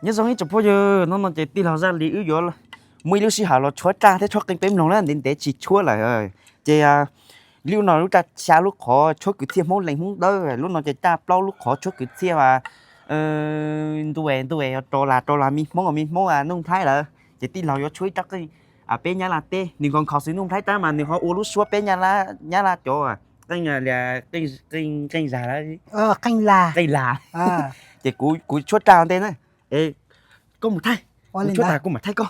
Nyob zoo ib tsoom phooj ywg, hnub no ces tij laug Zaj Lis wb yuav muaj ib lub sij hawm los tshuab raj thiab tshuab qeej peb mloog na, ntev ntev tsis tshuab lawm. Ces lub no lub raj xya lub qhov tshuab kwv txhiaj Hmoob Lees Hmoob Dawb, lub no ces raj plaub lub qhov tshuab kwv txhiaj ntu ntu rau las rau las me Hmoob me Hmoob Nuj Nplhaib lawm. Ces tij laug yuav tshuab ib raj qeej peb Nyab Laj teb, nws nkaus nkhaus xwb Nuj Nplhaib tab mas nws ho ua lub suab peb Nyab Laj cov qeej, qeej zag, qeej lag. Ces kuv tshuab raj ntej na. Es koj mus thaij, kuv tshuab tas kuv mam thaij koj.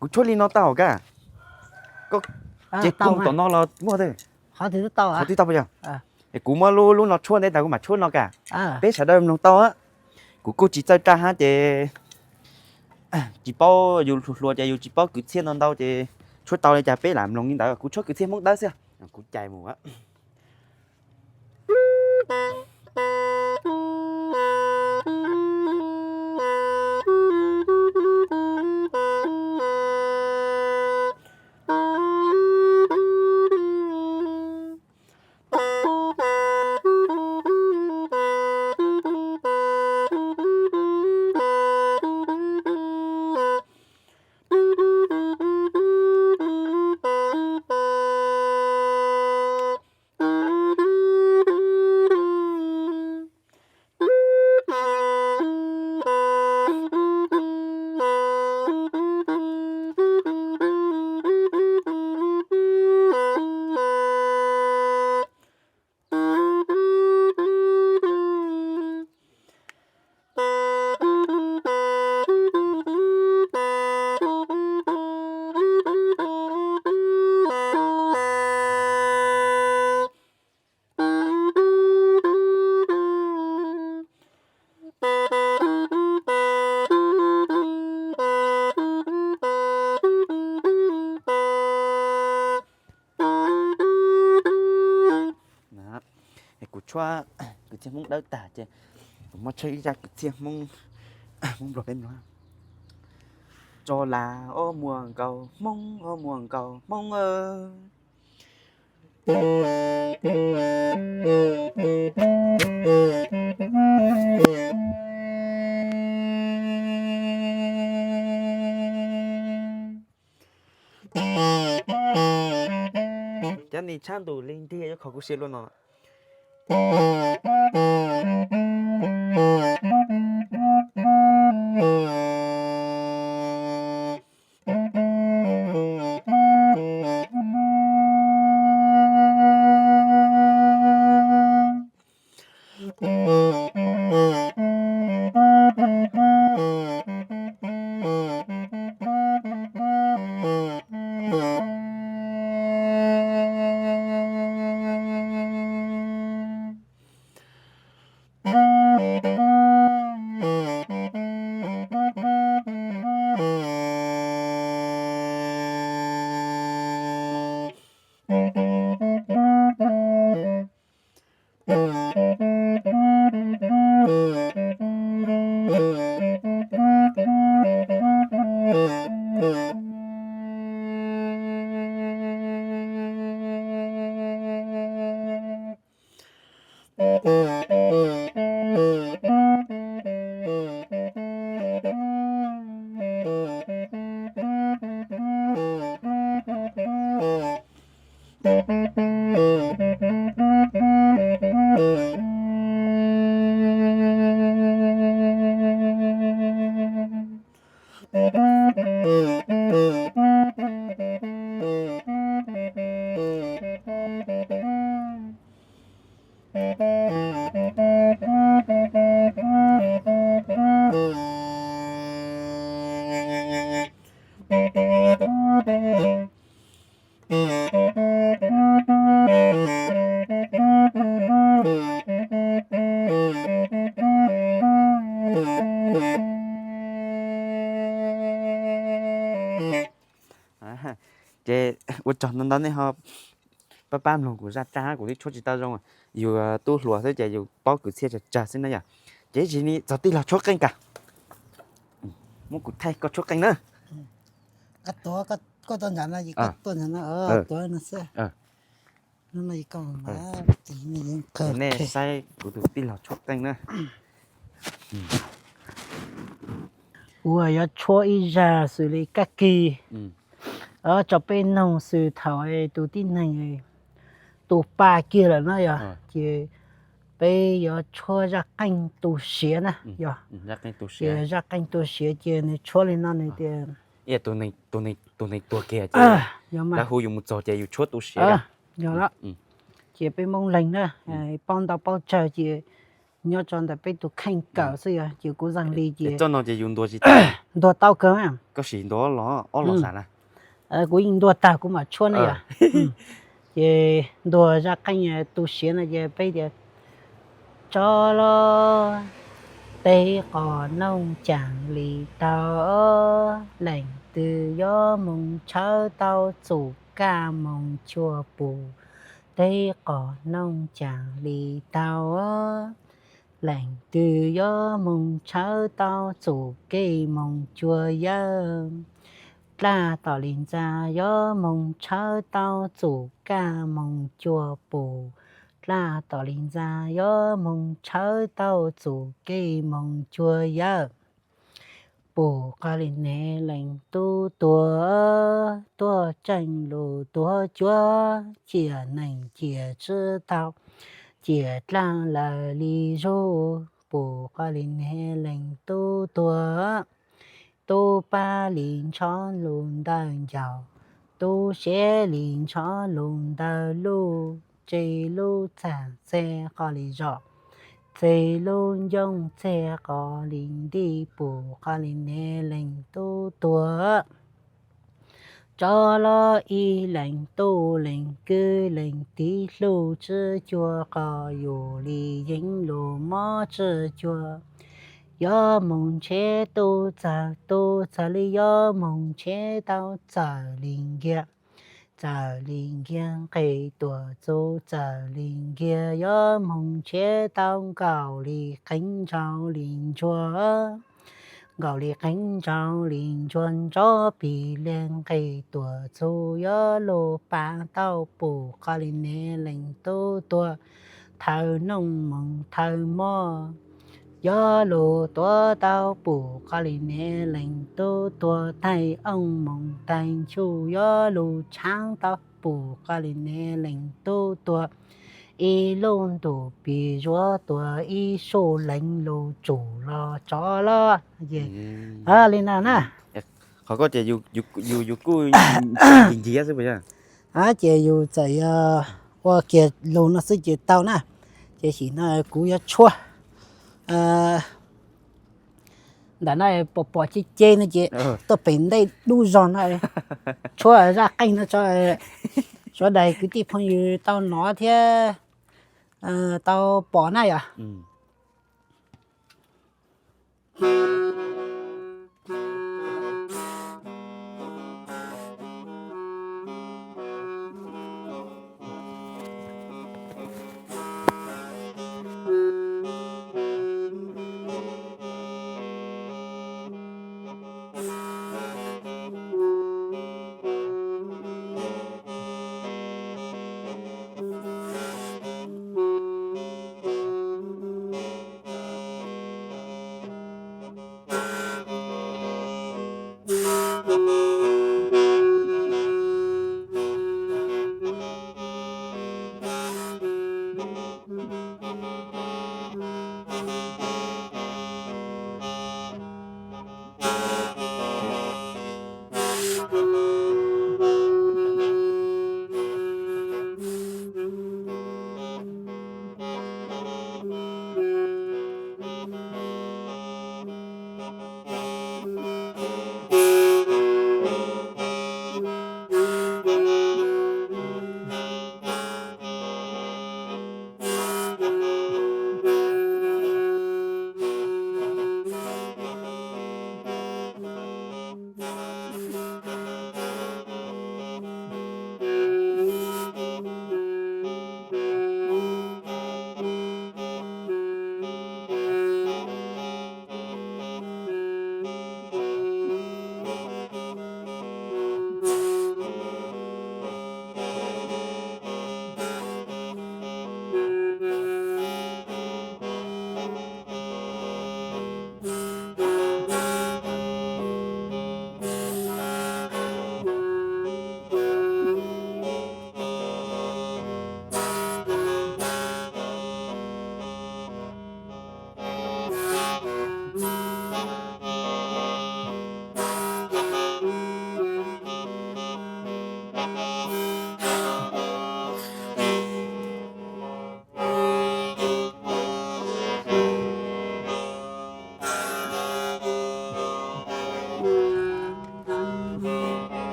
Kuv tshuab li no tau ka? Ces kuv mus tom no los muaj, qhov twg tau puas yog? Es kuv muab lub lub no tshuab ntej tas kuv mam tshuab no ka. Peb sawv daws mloog tau. Kuv kuj tsis txawj raj hab ces tsis paub, yus hluas hluas ces yus tsis paub kwv txhiaj ntau ntau ces tshuab tau li cas peb lam mloog li ntawd. Kuv tshuab kwv txhiaj Hmoob Dawb xwb, kuv cais mus. Kuv tshuab kwv txhiaj Hmoob Dawb tag ces kuv muab tshuab ib zaj kwv txhiaj Hmoob, Hmoob Nplog peb mloog. Tso las ob muag nkaus Hmoob, ob muag nkaus Hmoob. Cov ni tshab ntus li ntiag yuav kho kuv sia luaj no. Ces ua tsaug ntau ntau nej ho pab pab mloog kuv zaj raj, kuv twb tshuab tsis tau zoo, yus tub hluas xwb ces yus paub kwv txhiaj tsawg tsawg xwb na yom. Ces ib tsam txog tij laug tshuab qeej ka, muab kuv thaij koj tshuab qeej na. Koj tuaj ntawm no, tuaj ntawm no, tuaj no xwb. Nej saib kuv tus tij laug tshuab qeej na. Kuv yuav tshuab ib zaj xws li kab kis tso peb noog xws thaum tus tib neeg tu pa kiag lawm na yog, ces peb yuav tshuab zaj qeej tu siav na yog. Zaj qeej tu siav ces nws tshuab li no nws tias, tus neeg tuag kiag ces lawv hu yus mus txog ces yus tshuab tu siav. Yog los, ces peb Hmoob leeg na, paub ntau paub tsawg ces nyob tso ntawm peb tus kheej kawm xwb yog, ces kuv zeeg li ces ntuag tau kawg. Koj sim ntuag ob los, ob los sam na. Kuv yeej ntuag tag kuv mam tshuab na yog. Ces ntuag zaj qeej tu siav no ces peb tias, tsov los, teb qos nooj caag li tau, leej twg yuav moog tshawb tau txuj kaj moog cuag pum, teb qos nooj caag li tau, leej twg yuav moog tshawb tau txuj kej moog cuag yawg, dlaj tom li ntxa yuav moog tshawb tau txuj kaj moog cuag pum, dlaj tom li ntxa yuav moog tshawb tau txuj kej moog cuag yawg. Pum qhov li ne leej tub tuag, tuag tseej lug tuag cuag, ciaj neeg ciaj tsi tau, ciaj dlaab lawm li zug. Pum qhov li ne leej tub tuag, tub pab li ntshov lug ntawm ncaus, tub siav li ntshov lug ntawm luj, tseg lub txag txeg qhov li zog, tseg lub ncoob txeg qhov li nti. Pum qhov li ne leej tub tuag, tsov los ib leej tub leej kwv leej tij hluj tsi cuag, qhov yus li yeeb lug mob tsi cuag, yuav moog ntshe tub txawg tub txawg li, yuav moog ntshe tau txawm li nkiag, txawm li nkiag nqes tuaj txug, txawm li nkiag yuav moog ntshe tau nkaus li qeeb ntsau li ntsuag, nkaus li qeeb ntsau li ntsuag nrov pig liag nqes tuaj txug, yuav lug pav tau. Pum qhov li ne leej tub tuag, thawb noog moog thawb mov, yuav lug tuav tau. Pum qhov li ne leej tub tuag, taig ooj moog taig nchuj, yuav lug tshaav tau. Pum qhov li ne leej tub tuag, ib lub ntuj pig zuav tuag, ib sub leeg lug tsum los tsov los. Li no na. Qhov koj ces yus kuj ncig ncig xwb puas yog? Ces yus txawm yog ua kiag lug no xwb ces tau na. Ces sim no kuv yuav tshuab ntawm no pom pom ceg ceg no ces tuaj pem ntej dub zog no, tshuab zaj qeej no tso, sawv daws kwv tij phooj ywg tau nov thiab tau pom na yom.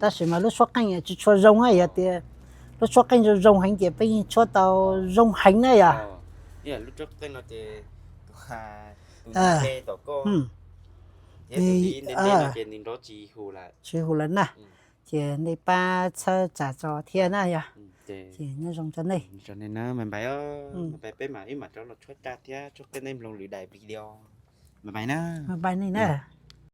Tab sis mas lub tshuab qeej tsis tshua zoo, yog tias lub tshuab qeej zoo zoo heev ces peb yeej tshuab tau zoo heev na yog. Tsis hu lawm na. Ces nej pab txhawb tsam tso thiab na yog. Ces nyob zoo rau nej. Peb mam ib mam rov los tshuab raj thiab tshuab qeej nej mloog lwm daim video. Bye bye na.